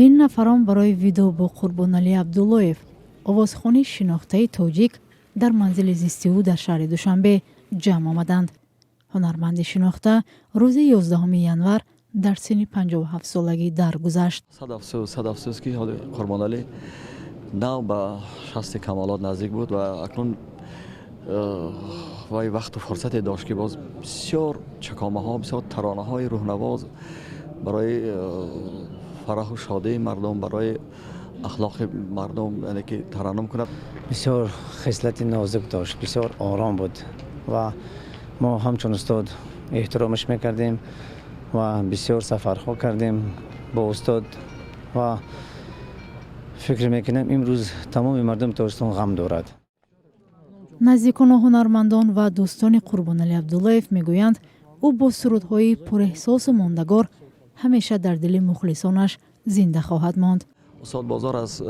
Ин нафарон барои видоъ бо Қурбоналӣ Абдуллоев, овозхони шинохтаи тоҷик, дар манзили зисти ӯ дар шаҳри Душанбе ҷамъ омаданд. Ҳунарманди шинохта рӯзи 11 январ дар синни 57-солагӣ даргузашт. Сад афсӯс, сад афсӯс, ки ҳоли Қурбоналӣ нав ба 60 камолот наздик буд ва акнун вай вақту фурсате дошт, ки боз бисёр чакомаҳо, бисёр таронаҳои рӯҳнавоз барои фараҳу шодии мардум, барои ахлоқи мардум, яъне ки тараннум кунад. Бисёр хислати нозук дошт, бисёр ором буд ва мо ҳамчун устод эҳтиромаш мекардем ва бисёр сафарҳо кардем бо устод ва фикр мекунем, имрӯз тамоми мардуми Тоҷикистон ғам дорад. Наздикону ҳунармандон ва дӯстони Қурбоналӣ Абдуллоев мегӯянд, ӯ бо сурудҳои пурэҳсосу мондагор ҳамеша дар дили мухлисонаш зинда хоҳад монд. Устод Бозор аз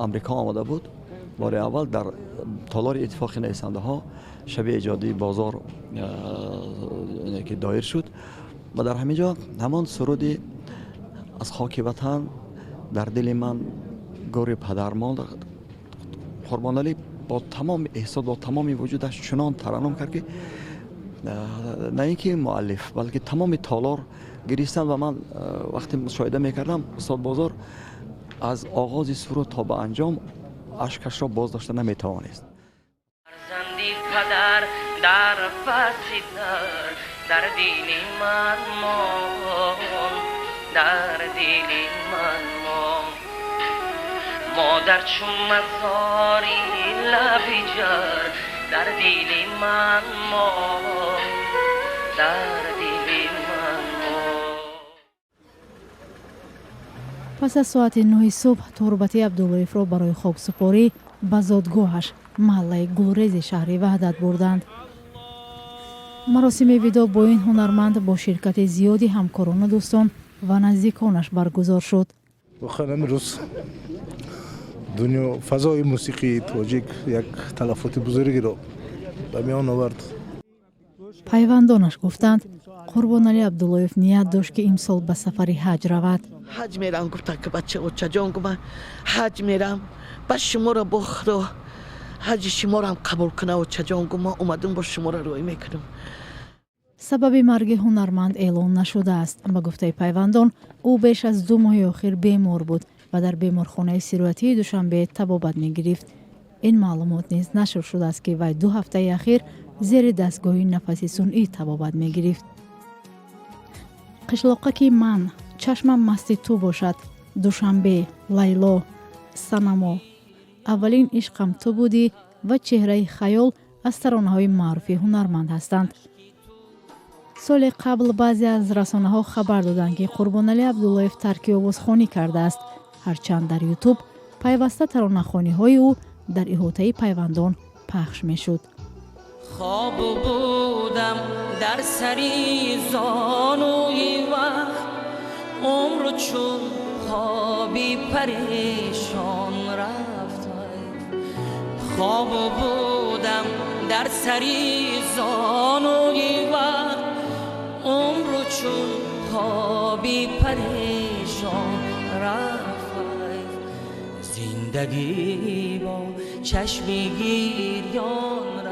Амрико омада буд. Бори аввал дар толори Иттифоқи нависандаҳо шаби эҷодии Бозор ки доир шуд ва дар ҳамин ҷо ҳамон суруди «Аз хоки ватан дар дили ман гӯри падар монд» Қурбоналӣ бо тамоми эҳсос, бо тамоми вуҷудаш чунон тараннум кард, ки на ин ки муаллиф, балки тамоми толор гиристанд. Ва ман вақте мушоҳида мекардам, устод Бозор аз оғози суруд то ба анҷом ашкашро боз дошта наметавонист. Фарзанди падар дар паси дар, дар дили ман мон, дар дили ман мон. Модар чун мазори лаби ҷар, дар дили ман мон, дар дили ман мон. Пас аз соати 9-и субҳ турбати Абдуллоевро барои хоксупорӣ ба зодгоҳаш, маҳаллаи Гулрези шаҳри Ваҳдат, бурданд. Маросими видоъ бо ин ҳунарманд бо ширкати зиёди ҳамкорону дӯстон ва наздиконаш баргузор шуд. Воқеан, имрӯз дунё, фазои мусиқии тоҷик як талафоти бузургиро ба миён овард. Пайвандонаш гуфтанд, Қурбоналӣ Абдуллоев ният дошт, ки имсол ба сафари ҳаҷ равад. Ҳаҷ мерам, гуфта ки бача, очаҷон, гума, ҳаҷ мерам ба шуморо, бо Худо ҳаҷи шуморам қабул куна, очаҷон, гума, омадум, бо шуморо рӯй мекунам. Сабаби марги ҳунарманд эълон нашудааст. Ба гуфтаи пайвандон, ӯ беш аз 2 моҳи охир бемор буд ва дар беморхонаи сироятии Душанбе табобат мегирифт. Ин маълумот низ нашр шудааст, ки вай 2 ҳафтаи ахир зери дастгоҳи нафаси сунъӣ табобат мегирифт. «Қишлоқаки ман», «Чашмам масти ту бошад», «Душанбе», «Лайло», «Санамо», «Аввалин ишқам ту будӣ» ва «Чеҳраи хаёл» аз таронаҳои маъруфи ҳунарманд ҳастанд. Соли қабл баъзе аз расонаҳо хабар доданд, ки Қурбоналӣ Абдуллоев тарки овозхонӣ кардааст, ҳарчанд дар Ютуб пайваста таронахониҳои ӯ дар иҳотаи пайвандон пахш мешуд. Хоб будам дар сари зонуи вақт, умру чун хоби парешон рафт. Хоб будам дар сари зонуи вақт, умру чун хоби парешон рафт. Зиндагӣ бо чашми гирён.